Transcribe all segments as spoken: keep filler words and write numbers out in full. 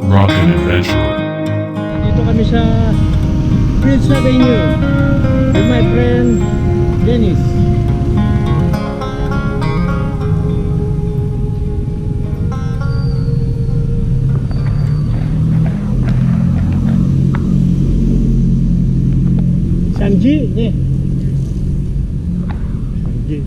Rock and Adventure. Dito kami sa Prince Avenue with my friend Dennis. Sanji, eh. Sanji.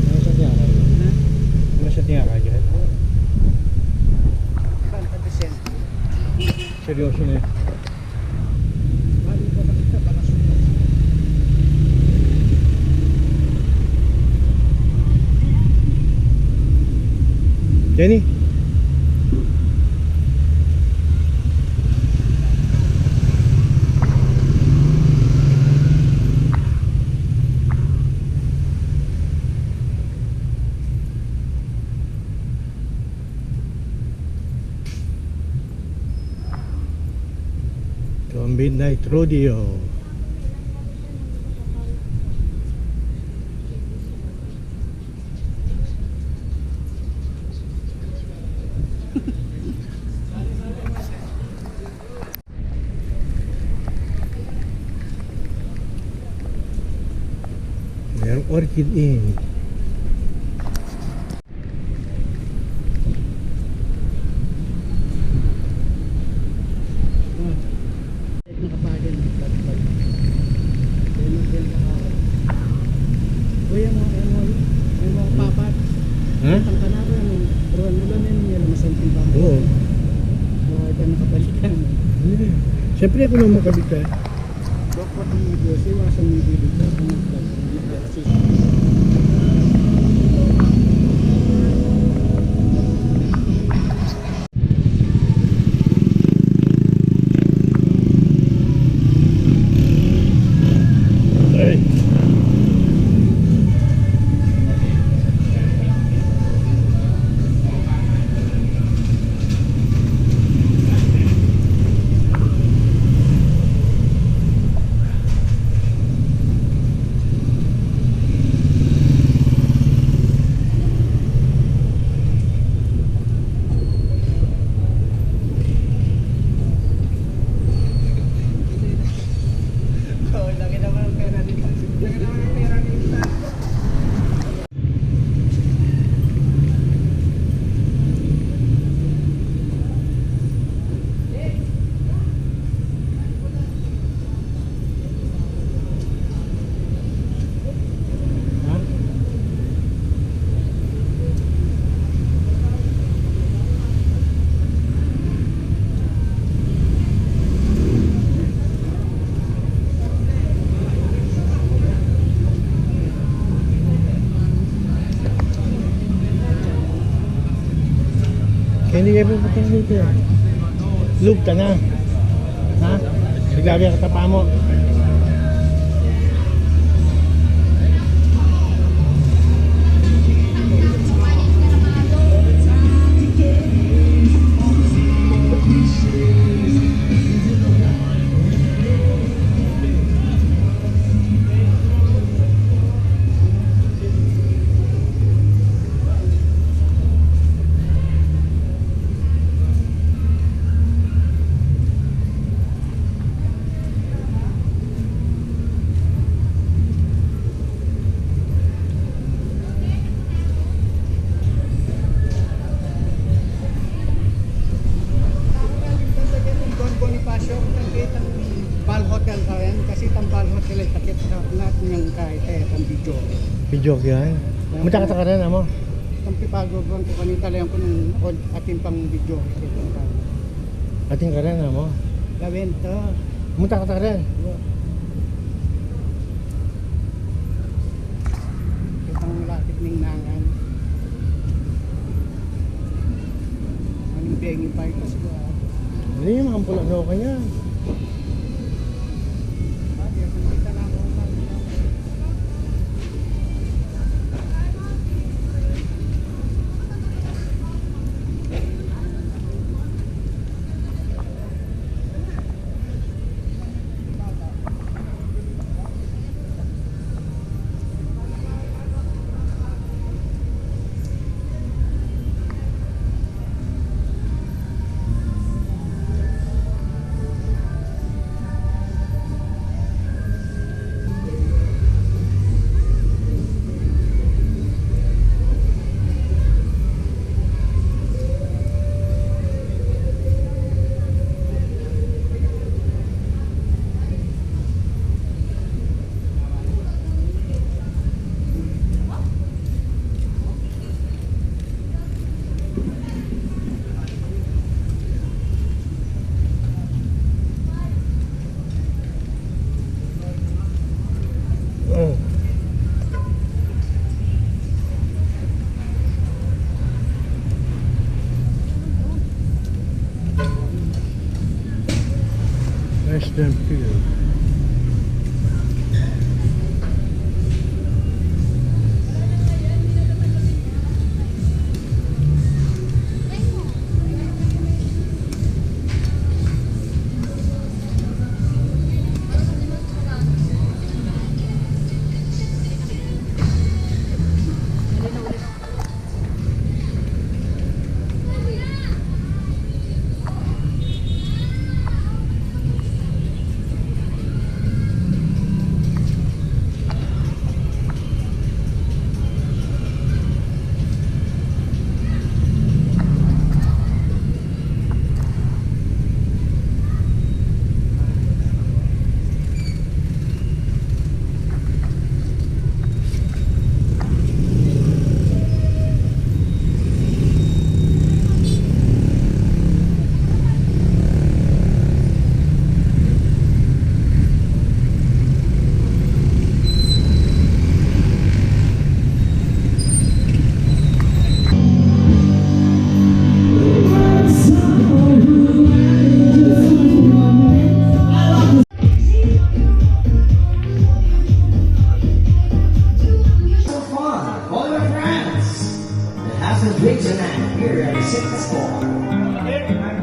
Ano siya tinakay? Ha? Ano siya tinakay? Seryoso na yun. Jenny. Ito ang Midnight Rodeo. Merong Orchid Inn. Nakapagan, nakapagan. Kaya mo, kaya mo, kaya mo, kaya mo, papat. Ha? Ang kanaro, ano, ruwan mo lang yan, yan, masanting pa. Oo. Oo, ito, nakabalikan. Hindi. Siyempre, ako naman makabit ka. Dapat ang negosyo, iwasan mo yung bilib ka. Kung mag-, mag-, Kaya hindi kayo pupunta dito. Lub ka na. Ha? Bigla ka tapa mo. Don Bonifacio, itang Val Hotel ka yan, kasi itang Val Hotel ay takit na, na, yung kahit, eh, itang video. Video yan? Munta ka ta karin, amo? Itang pipago, bang ku kanita lang ku nung od-, atin pang video, itang Atin karin, amo? Gawin to. Munta ka ta karin. Wa. Itang lakit ning nangan. Anong bengi pa ito, sigurado? Hindi, mga pula na kanya. Ah, di ako nakita na ako. Thank you. Fun for the friends. It hasn't been tonight here at the Sixth Floor.